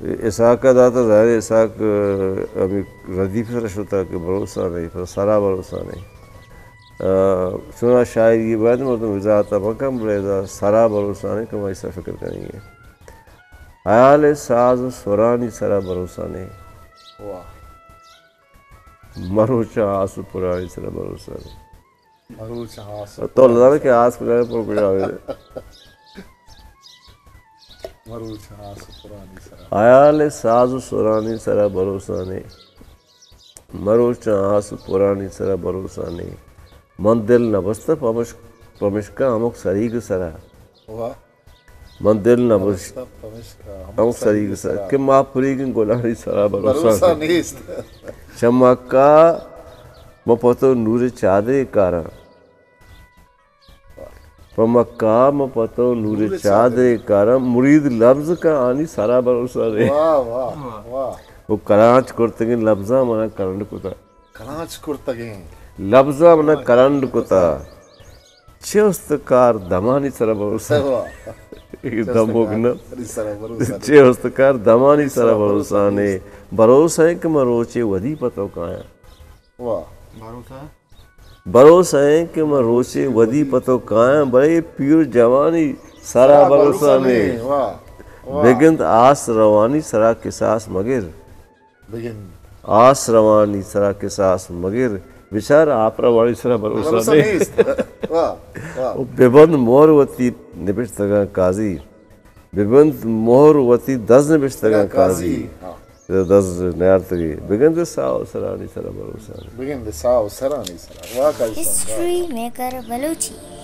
اسحاق ءَ داتا، ظاہر ہے اسحاق، آ، ہمے ردیف سرا شتا کہ بھروسہ نہیں، پر سرا بھروسہ نہیں۔ آ، چونا شاعری باید مردم وضاحت مکن، بلے ادا سرا بھروسہ نہیں کہ ما ایسا فکر کنیں گے۔ حیال ساز و سرانی سرا بھروسہ نہیں۔ واہ۔ مروچاں آس و پرانی سرا بھروسہ نہیں۔ مروچاں آس و تو لدانا کہ آس کجا پر کجا ہوئے۔ مروچاں آس و پرانی سرا۔ حیال ساز و سرانی سرا بھروسہ نے۔ مروچاں آس و پرانی سرا بھروسہ نے۔ من دل نہ بستہ پمش-، پمشکا ہمک سریگ سرا۔ واہ۔ من دل نہ بستہ پمشکا ہمک سریگ سرا۔ کہ ما پریگیں گلانی سرا بھروسہ نیست۔ چمکا من پہ تو نور چادرے کاراں۔ پہ مکہ من پہ تو نور چادرے کاراں، مرید لبز کا آنی سرا بھروسہ نے۔ واہ، واہ، واہ۔ او کلانچ کرتگیں لبزاں منا کرنڈ کتا۔ کلانچ کرتگیں۔ لبزاں منا کرنڈ کتا۔ چہ استکار دمانی سرا بھروسہ۔ واہ۔ اے دموک نہ۔ چہ استکار دمانی سرا بھروسہ نے۔ بھروسہ ہے کہ من روچے ودی پہ تو کایاں۔ واہ۔ بھروسہ۔ بھروسہ ایں کہ من روچے ودی پہ تو کایاں، بلے پیر جوانی سرا بھروسہ نے۔ واہ، واہ۔ بگند آس روانی سرا کساس مگر۔ بگند۔ آس روانی سرا کساس مگر، بچار آپ روانی سرا بھروسہ نیست۔ واہ، واہ۔ و ببند مہر وتی نبشتگاں قاضی۔ ببند مہر وتی دز نبشتگاں قاضی۔ ہاں۔ دز نیارتگی۔ بگند ساہ و سرانی سرا بھروسہ نے۔ بگند ساہ و سرانی سرا۔ واہ، قاضی صاحب، واہ۔ ہسٹری میکر بلوچی۔